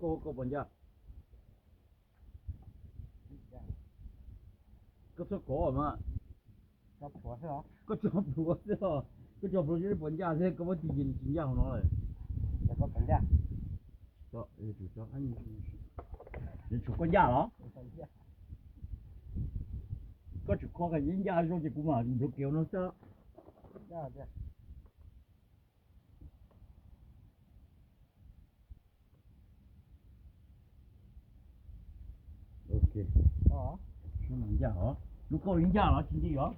Koj puas ncaj? Koj txhob kov mas. Koj tso plhuav xwb os, koj tso plhuav tsis puas ncaj thiab, koj muab tig ces nws tsis ncaj hauv no lawm. Tshuav koj ncaj los? Koj tseem kho kom ncaj zoo ces kuv mam nrug kev no xwb. Ncaj os, lub kauj li ncaj los tsis ncaj os?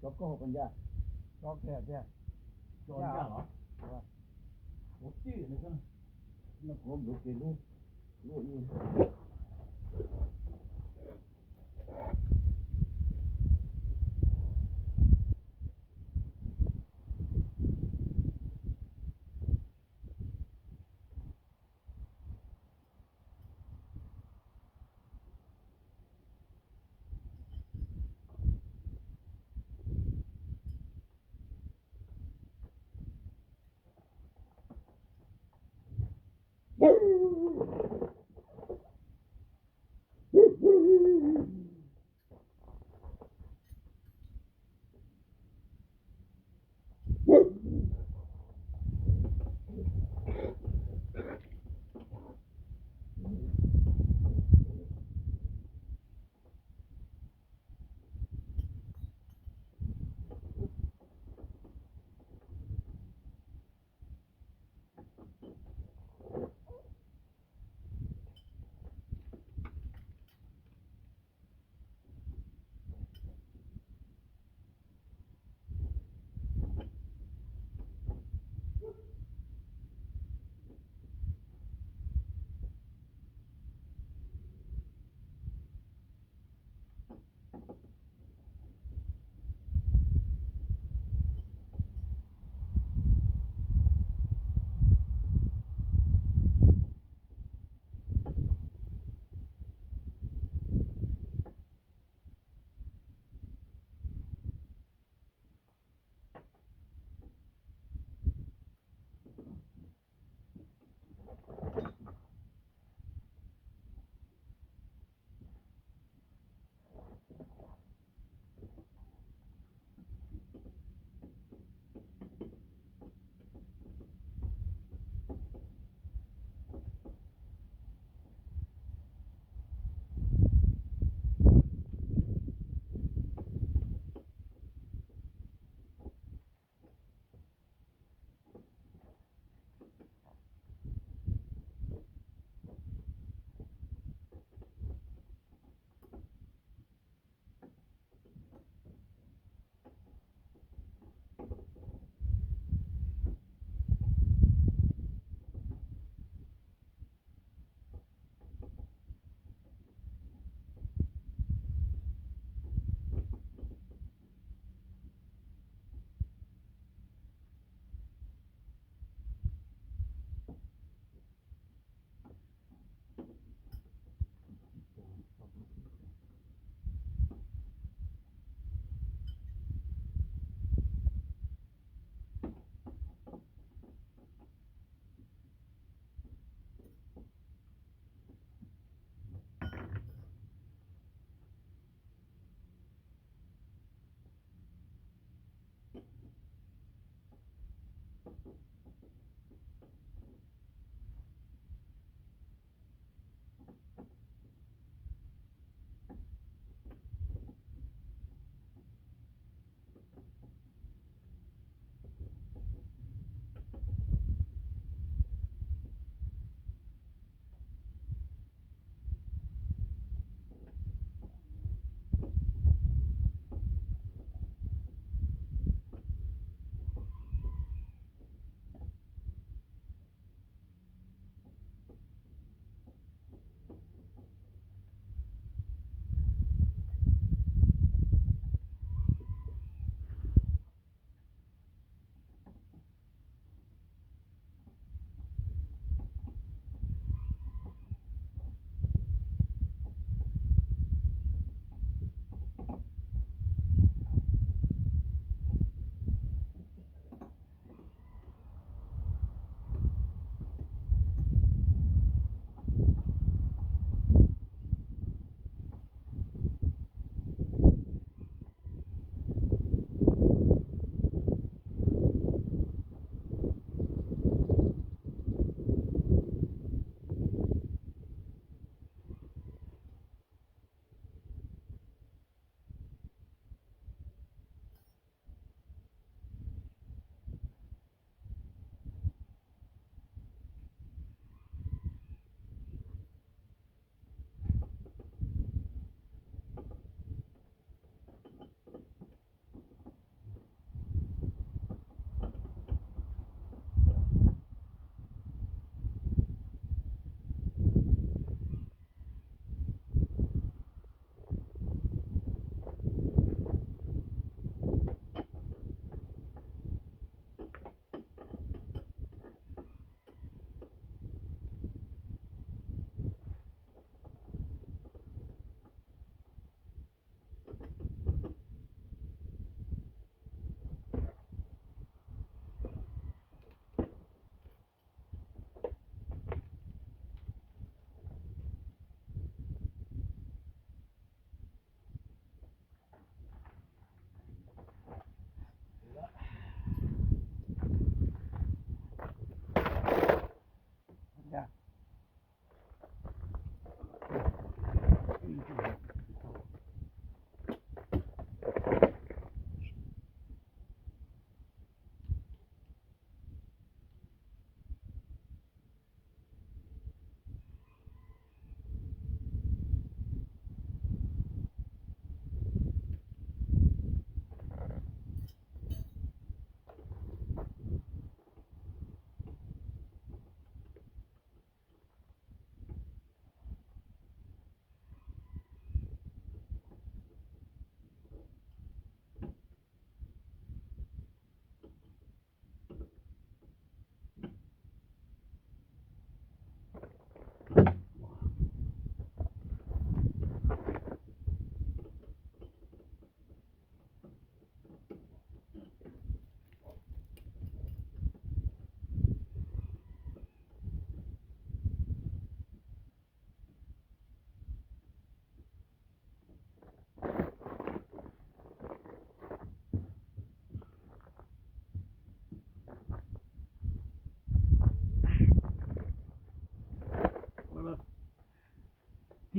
Tso kauj puas ncaj? Tso kiag tiag. Tso ncaj los? Ua tij, no kuv nrug kev lub, lub ib.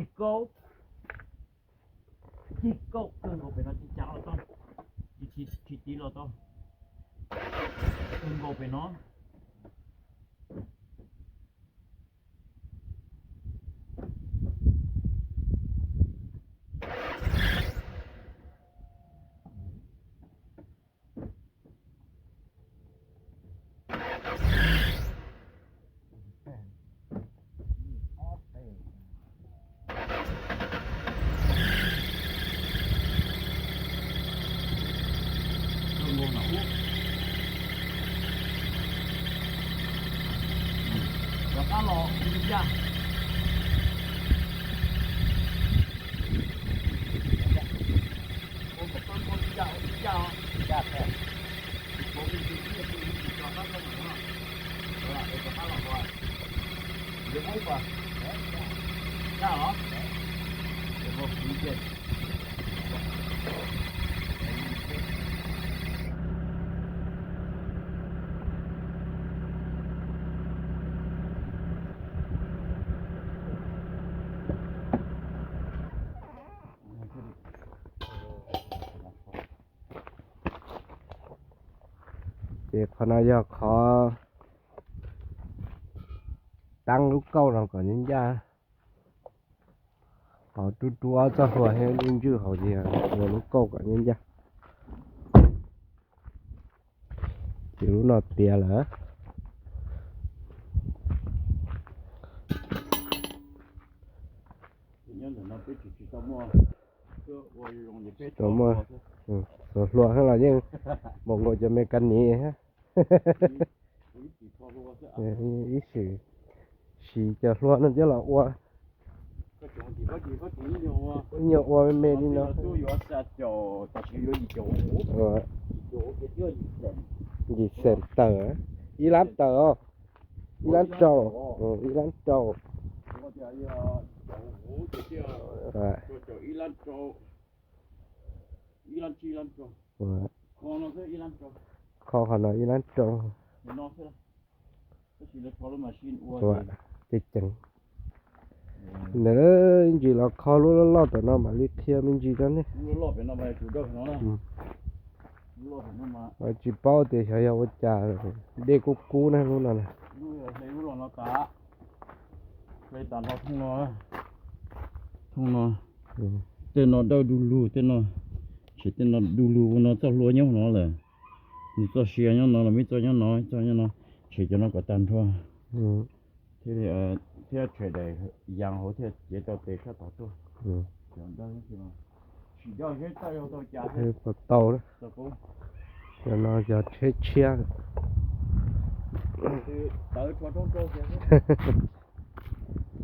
Cig kauj, cig kauj kawg nkaus pem no, tsis cav los tau, tsis tsis tiv los tau, kawg nkaus pem no. Rov qab los ua li cas? Ua kom tau ua li cas, ua li cas os? Ua me ntsis ib nyuag tus ib ntsis rov qab los, rov qab los ua. Yog ub pas, kaj los, yog ua kuv ces. Ces qhov no yog qhov taab lub kauj no kom ncaj ncaj. Hauv rub rub ob txoj hlua thiab lub ntswj hauv ces ua lub kauj kom ncaj ncaj. Ces lub no tiav lawm. Tsis tau muaj, txhua hlua los yeej npaum nkaus cov me kas nis thiab. Ib sim siv cov hlua no coj los ua. Ib nyuag ua me me li no. Yim xees tawm, ib lab tawm, ib lab rau, ib lab rau. Kho qhov no ib lab rau. Ua, ceev ceev. Ntawd ib ntsis los kho lub loj loj tom no mam li qhia me ntsis rau nej. Tsis paub tias xyov yog ua cas dej kub kub na lub no na. Thooj no, tej no dawb du lug, tej no, ces tej no du lug ua no txoj hlua nyob no lawm. Nws txoj sia nyob no los, ib txoj nyob no, ib txoj nyob no, tshem cov no kom tag nrho. Thiab, thiab tshem daim yas hauv thiaj cev tau tes sab tod tuaj. Tsis tau, tau, cov no cov tsheb tshiab.